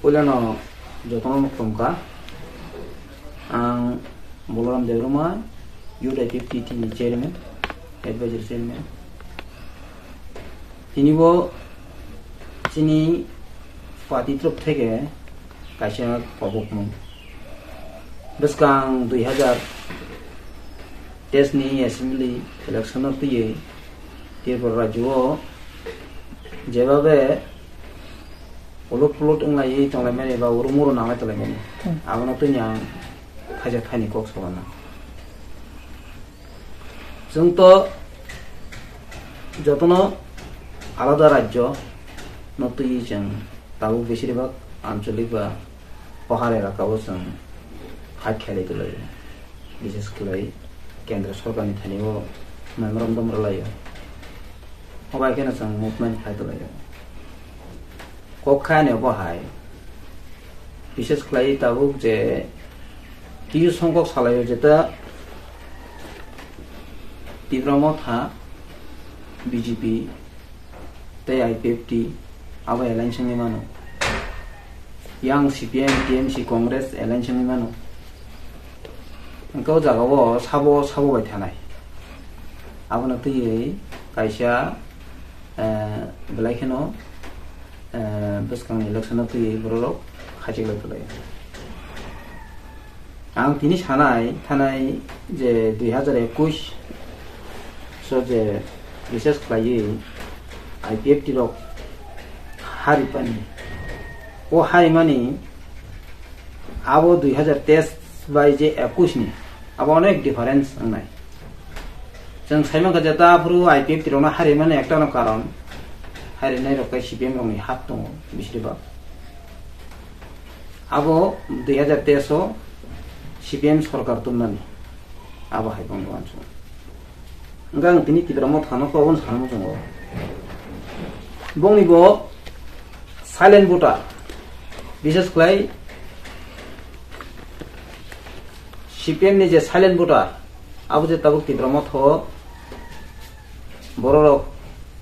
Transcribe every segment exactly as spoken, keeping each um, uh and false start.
Puilano jotono mukhumkha. Ang Bolaram Debbarma, Youth I P F T ni chairman, advisory chairman. Tini bo chini party torof theke kaisa kobokmung. Bwskang dui hazar teis ni assembly election o twiwi Tripura rajyo o jebabe ulut pulut wnglaiwi tonglaimani ba uru muru nanglai tonglaimani, hmm, abono twi ang thaisa thaini kok sabanang. Chwng to jotono alada rajyo no twiwi chwng tabuk besiribak ancholik ba pohar elaka o chwng fight khailai tonglaio. Bishes khlai kendra sorkar ni thani o memorandum rwlaio. Obai kheno chwng movement khai tonglaio. Kok kha ani obo hai. Bishes khlai tabuk je kisu songkok salaio jeta Tipra Motha, B J P tei I P F T abo alliance wngwi mano. Yang C P M, T M C, Congress alliance wngwi mano. Hwnkhe o jagao sabo sabo bai thanai. Abono twiwi kaisa, eh, belai kheno, eh, bwskangni election o twiwi bororok khaichik lai tonglaio. Ang tini sanai thanai je dui hazar ekush so je research khlaiwi I P F T rok haripani. O harimani abo dui hazar teis bai je ekush ni abo onek difference wngnai. Chwng saimankha je ta aphuru I P F T rokno harimani ektano karon, harinai rok tei C P M rokni hap tongo bisiribak. Abo dui hazar teis o C P M sorkar tubunani abo hai bongni uansukmung. Hwnkhe ang tini Tipra Mothano kok abono sana muchungo. Bongni bo silent voter, bishes khlai C P M ni je silent voter, abo je tabuk Tipra Motha o bororok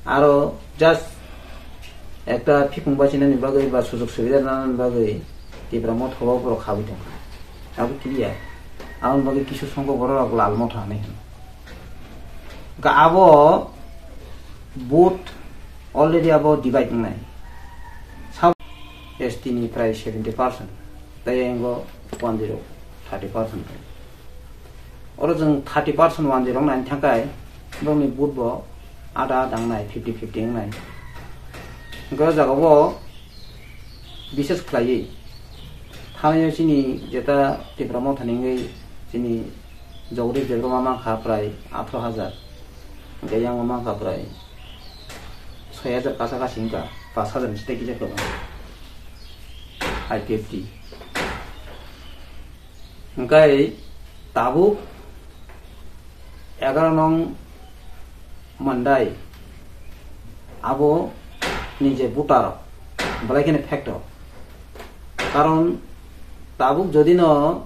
aro just ekta phikung bachinani bagwi ba sujog subida nanani bagwi Tipra Motha o borok habwi tongkha. Abo clear. Aboni bagwi kisu songkok bororok Lal Motha hinwi hino. Hwnkhe abo vote already abo divide wngnai. Sab S T ni prai seventy percent, tei ayang o one zero thirty percent. Oro chwng thirty percent one zero nine thangkai, borokni vote bo ada ada wngnai, fifty fifty wngnai. Hwnkhe o jaga o bises khlaiwi thangwi chini jeta Tipra Motha ni wngwi chini Jagadish Debbarma mankha prai atharo hajar, hwnkhe yang o mankha prai soi hajar kasa kasi wngkha, pash hajar ni site kisa kwbang I P F T. Hwnkhe tabuk egaroh nong Mandai abo ni je voter belai kheno factor, karon tabuk jodi no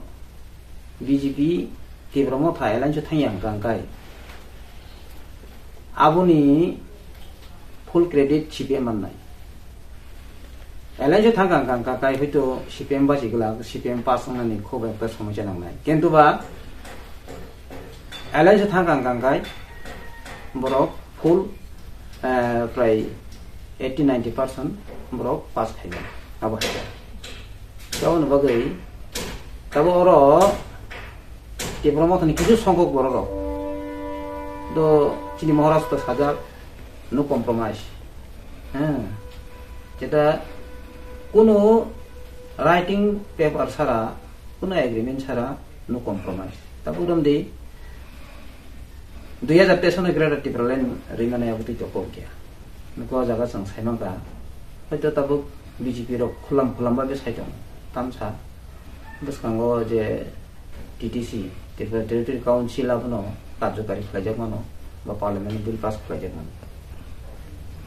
B J P Tipra Motha alliance o thangya hwnkha hwnkhe aboni full credit C P M mannai. Alliance o thangkha hwnkha hwnkha kai hoito C P M basi glak, C P M pass wngnani khub ekta somosya nangnai. Kintu ba alliance o thangkha hwnkha hwnkha borok full, eh, prai eighty ninety percent borok pass khainai. Abo hai. Taboni bagwi tabo oro Tipra Mothani kisu songkok bororok do chini Maharashtra sajak no compromise. Heh. Jeta kuno writing paper sara, kuno agreement sara no compromise. Tabuk romdi dui hazar teis no Greater Tipraland rimani abo twi tokok kya. Nukho o jaga chwng saimankha. Hoito tabuk B J P rok khulam khulam bai sai tongo. Tamsa bwskango je T T C, Tripura Territory Council abono karjokari khlaijak mano, ba Parliament ni bill pass khlaijak mano.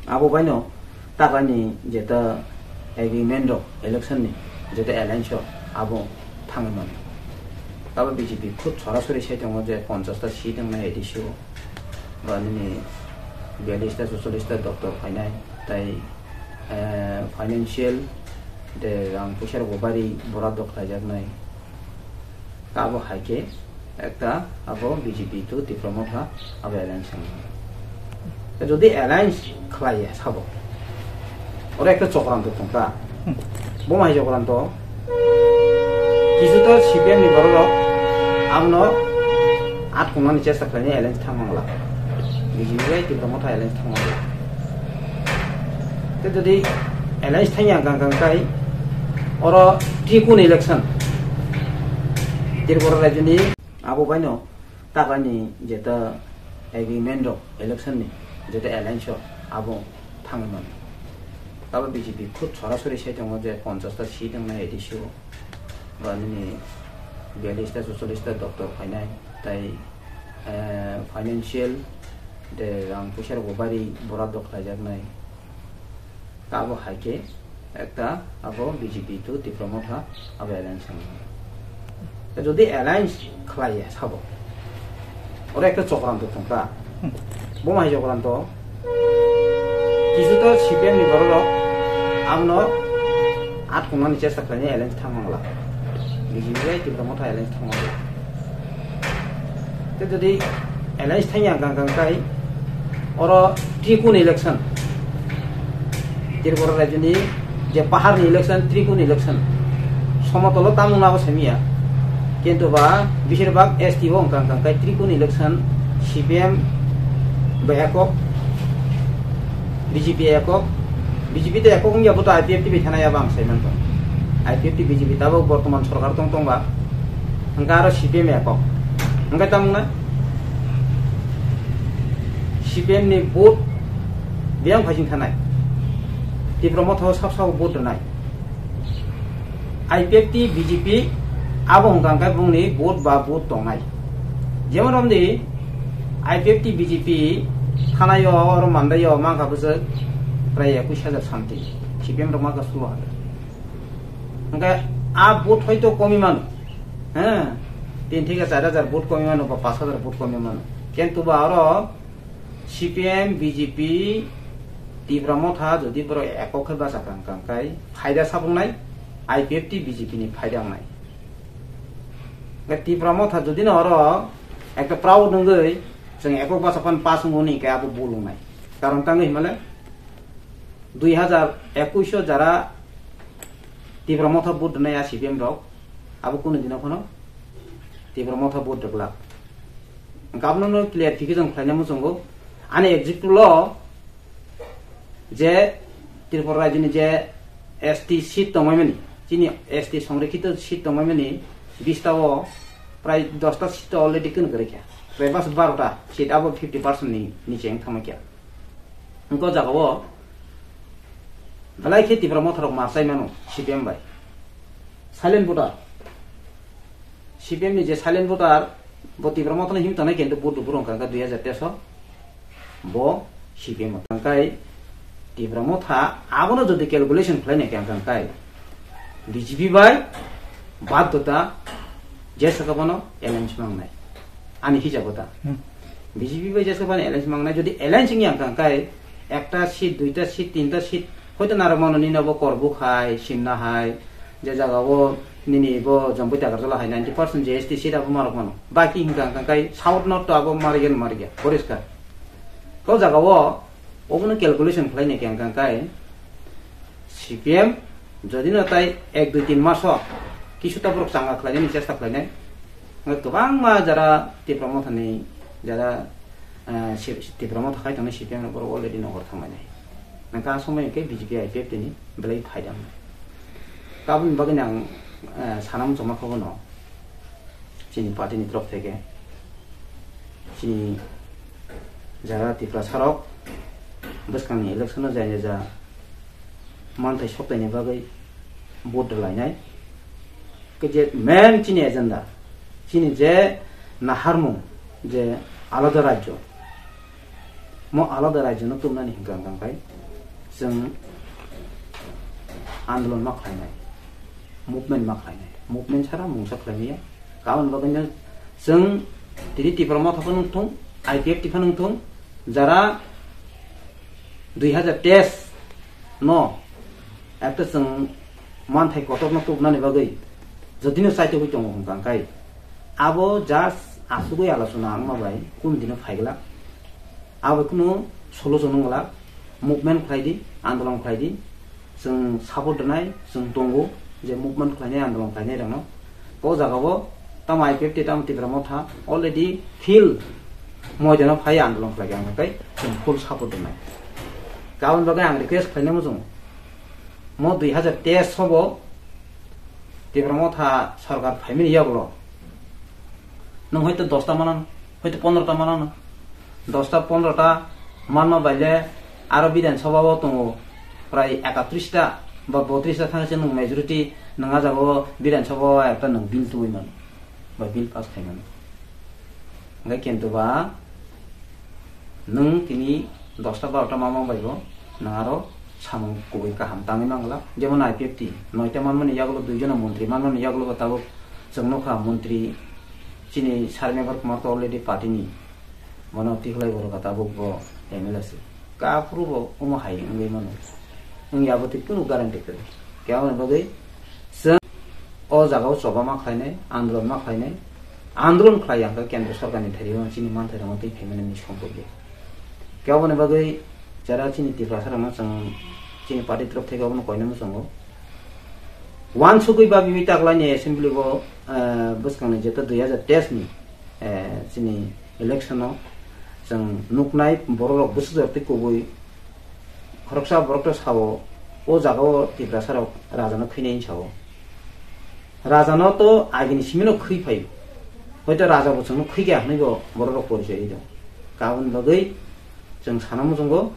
Abo baino takani jeta agreement rok election ni jeta alliance rok abo thangwi mano. Abo B J P khud sorasori sai tongo je ponchash ta seat wngnai A D C o, ba nini biyallish ta, chuchollish ta doctor phainai, tai, eh, financial Te rang puisa rok bo bari borat dok khlaijaknai. Abo hai khe ekta abo B J P to Tipra Motha abo alliance wngmani. Te jodi alliance khlai ya sabo, oro ekta chokranto tongkha. Bo mai chokranto? Kisu to C P M ni borok rok amno at kumnani chesta khlainai alliance thang mangla. B J P bai Tipra Motha alliance thang mangla. Te jodi alliance thang ya gang gang kai, oro trikun election Tripura rajyoni abo baino taklani jeta agreement rok election ni jeta alliance rok abo thangwi mano. Abo B J P khud sorasori sai tongo je ponchash ta seat wngnai A D C o, ba nini biyallis ta, chuchollis ta doptor phainai, tai, eh, financial de rang puisa rok bo bari borat dok khlaijaknai. Abo hai khe ekta abo B J P to Tipra Motha abo alliance wngmani. Te jodi alliance khlai ya sabo, oro ekta chokranto tongkha. Bo mai chokranto? Kisu to C P M ni borok rok amno at kumnani chesta khlainai alliance thang mangla. B J P bai Tipra Motha alliance thang mangla. Te jodi alliance thang ya gang gang kai, oro trikun election, Tripura rajyoni je paharni election, trikun election, somotolo tamung abo semiya. Kintu ba bisir bak S T o wngkha, wngkha kai trikun election C P M bai ekok, B J P ekok, B J P to ekok wngya bo to I P F T bai thana ya ba ang sai mankha. I P F T B J P tabok bortoman sorkar tong tong ba, wngkha aro C P M ekok. Wngkha tamung na? C P M ni vote biyang phaising thanai. Tipra Motha o sab sabo vote rwnai. I P F T B J P abo hwnkha hwnkhe bongni vote ba vote tongnai. Jemon romdi I P F T B J P thanaio oro mandaio mankha bwswk prai ekush hajar something. C P M rok mankha sulo hajar. Hwnkhe a vote hoito komi mano. He? Tin theke char hajar vote komi mano ba panch hajar vote komi mano. Kintu ba oro C P M, B J P, Tipra Motha jodi borok ekok khe bachakha hwnkha hwnkhe phaida sabuknai I P F T B J P ni phaida wngnai. Hwnkhe Tipra Motha jodi no oro ekta proud wngwi chwng ekok bachaphano pass wngo hwnkhe abo bul wngnai. Karon tangwi himale dui hajar ekush o jara Tipra Motha vote rwnai a C P M rok, abo kunu dino phano Tipra Motha vote rwglak. Hwnkhe abono clarification khlaina muchungo. Ani executive lo je Tripura rajyoni je S T seat tongmani, chini S T songrikkhito seat tongmani, bista o prai dosta seat already kunu kwrwi kha. Prai bas barota seat abo fifty percent ni niche wng thangma kha. Hwnkhe o jagao belai khe Tipra Motha rok ma chai mano C P M bai. Silent voter. C P M ni je silent voter, bo Tipra Motha no him tongnai kintu vote rwphuru wngkha dui hajar teis o. Bo C P M o tangkai Tipra Motha abono jodi calculation khlai nai khe wngkha kai B J P bai baddhota je saka bono alliance mangnai. Ani hisabo ta. Hmm. B J P bai je saka bono alliance mangnai, jodi alliance wngya wngkha kai ekta seat, duita seat, tinta seat, hoito narok mano nini abo Korbu hai, Simna hai, je jaga o nini bo Jampui Takarjala hai ninety percent je S T seat abo marok mano. Baki hingka wngkha kai South North to abo marigya, marigya, poriskar. O jaga o obono calculation khlai nai khe wngkha kai C P M jodi no tai ek dui tin mas o kisu ta borok changa khlainani chesta khlainai. Hwnkhe kwbangma jara Tipra Motha ni jara, eh, si-, Tipra Motha khai tongnai C P M rok borok already nokar thanglainai. Hwnkhe a somoi hwnkhe B J P I P F T ni belai phaida wngnai. Aboni bagwi ang, eh, sana muchungma khe bono chini party ni torop theke chini jara Tiprasa rok bwskangni election o jai ja manthai soktaini bagwi vote rwlainai. Khe je main chini agenda, chini je naharmung je alada rajyo, mo alada rajyo no tubunani hwnkha hwnkha khe chwng andolon ma khlainai, movement ma khlainai, movement sara mungsa khlaimaya. Aboni bagwino chwng tini Tipra Motha phano wngthung, I P F T phano wngthung, jara dui hajar teis no ekta chwng Manthai kotorno tubunani bagwi jotino chaitugwi tongo hwnkha khe abo just asugwi alochona wngma bai kunu dino phaiglak. Abo kunu solution wngwlak, movement khlai di, andolon khlai di. Chwng support rwnai, chwng tongo je movement khlainai, andolon khlainai rokno. O jagao tamo I P F T, tamo Tipra Motha already field moidano phai andolon khlai kha, hwnkha khe chwng full support rwnai. Aboni bagwi ang request khlainai muchungo. Mo dui hajar teis sobo Tipra Motha sorkar phaimani yagulo nwng hoito dosta manano, hoito pondrota manano. Dosta pondrota manma baile aro Bidhan Sabha o tongo prai ekatrista ba botrista thangse nwng majority nwng a jagao Bidhan Sabha o ekta nwng bill tubui mano ba bill pass khai mano. Hwnkhe kintu ba nwng tini dosta barota mamang baibo nwng aro samung kubui kaham tangwi mangla. Jemon I P F T noita manmani yagulo duijono montri manmani yagulo bo tabuk chwng nukha montri chini Sir Mevar Kumar to already party ni, bono tikhlai bo rwkha tabuk bo M L A se. Kaphuru bo omo hai wngwi mano. Wngya abo tei kunu guarantee kwrwi. Khe aboni bagwi chwng o jagao choba ma khlainai, andolon ma khlainai, andolon khlai ya hwnkhe kendra sorkarni thairio chini manthairokno twi phaimani ni sompobya. Khe aboni bagwi jara chini Tiprasarokno chwng chini party torop theke abono koinai muchungo. Wansugwi ba bibita aklaini assembly bo, eh, bwskangni jeto dui hajar teis ni, eh, chini election o chwng nuknai bororok bwsajak tei kubui khoroksa borok to sao, o jagao Tiprasarok rajano khwinai sao. Rajano to agini simino khwi phaio. Hoito raja bo chwngno khwi kha hwnwi bo bororok porichoi rwi tongo. Aboni bagwi chwng sana muchungo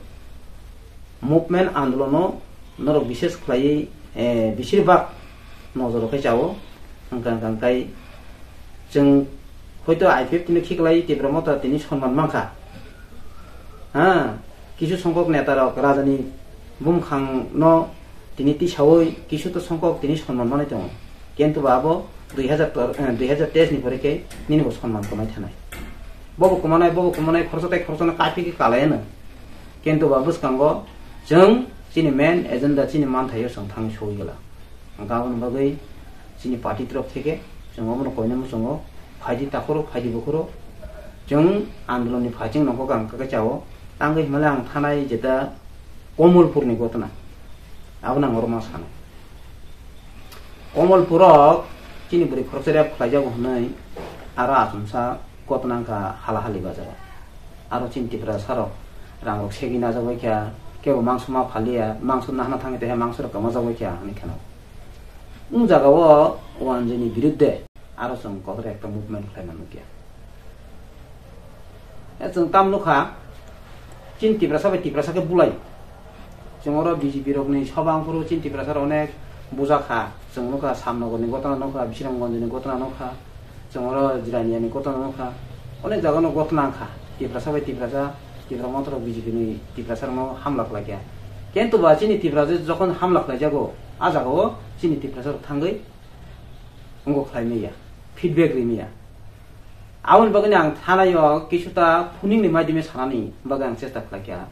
movement andolono norok bishes khlaiwi, eh, besirbak nojoro khe chao. Hwnkha hwnkha khe chwng hoito I P F T no khiklai Tipra Motha tini sonman mankha. Ha, kisu songkok neta rok rajani bumkhang no tini tisaui kisu to songkok tini sonman manwi tongo. Kintu ba abo dui hajar tor-, eh, dui hajar teis ni pore khe nini bo sonman kwmai thanai. Bobo kwmanai, bobo kwmanai, khoroksa tei khoroksano kaiphi khe kalai ano. Kintu ba bwskango chwng chini main agenda, chini manthaio chwng thangwi sogwi gala. Hwnkha aboni bagwi chini party torop theke chwng obono koinai muchungo, phaidi takhoro, phaidi bukhoro, chwng andolonni phaiching nokho ang khe chao. Tangwi himale ang thanai jeta Komolpurni gotna, abono ang oro ma sano. Komolpurok chini bwrwi khoroksa rep khlaijago hwnwi aro achomsa gotna wngkha hala hali bazaro. Aro chini Tiprasarok rangrok segwi najagwi kha, kebo mangso ma phaliya, mangso nahana thangwi tongkha, mangsorok kwmajagwi kha hwnwi kheno. Wng jagao Wanjwini birudde aro chwng kotor ekta movement khlaima nukya. E, chwng tam nukha, chini Tiprasa bai Tiprasa khe bulai. Chwng oro B J P rokni soba wngphuru chini Tiprasa rok onek bujak kha. Chwng nukha Samnogorni gotna nukha, Bisramganjni gotna nukha, chwng oro Jiraniani gotna nukha. Onek jagano gotna wngkha. Tiprasa bai Tiprasa, Tipra Motha rok B J P ni Tiprasa rokno hamla khlaikha. Kintu ba chini Tiprasa jokhon hamla khlaijago, a jagao chini Tiprasa rok thangwi wngkok khlai maya, feedback ri maya. Aboni bagwino ang thanai o kisuta phuning ni maidime sanani bagwi ang chesta khlai kha.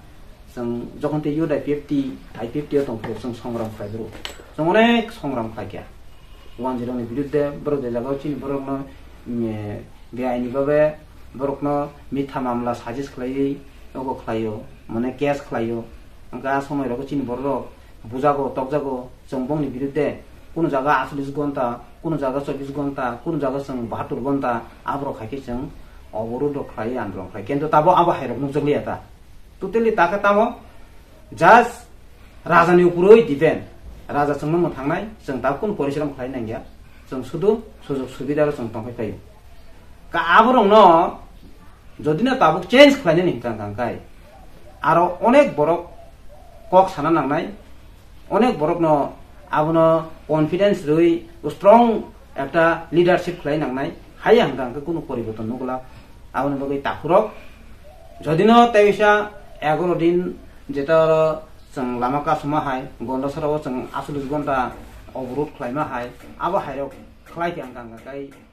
Chwng jokhon tei youth I P F T, I P F T o tong phuru chwng songram khlai phuru. Chwng onek songram khlai kha. Wanjwirokni birudde borok je jagao chini borokno, mm, beaini babe borokno mitha mamla suggest khlaiwi ogo khlaio, mane case khlaio. Hwnkhe a somoi rogo chini borok bujago, tokjago, chwng bongni birudde kunu jaga athlis gonta, kunu jaga chobbish gonta, kunu jaga chwng bahatur gonta, aborok hai khe chwng oborudh rok khlai, andolon khlai. Kintu tabo abo hai rok nukjakliya ta. Totally ta khe tamo just rajani upuroi depend. Raja chwngno mwthangnai, chwng tabuk kunu porishrom khlai nangya. Chwng sudu sujog subida rok chwng tongphai phaio. Ka aborokno jodi no tabuk change khlainani hwnkha hwnkha khe aro onek borok kok sana nangnai, onek borokno abono confidence rwi strong ekta leadership khlai nangnai, haiya hwnkha hwnkhe kunu poriborton nukla. Aboni bagwi takhurok jodi no teisa egaro din jeta oro chwng lama kasuma hai, gonda sora o chwng athlis gonta oborudh khlaima hai, abo hai rok khlai khe hwnkha hwnkha khe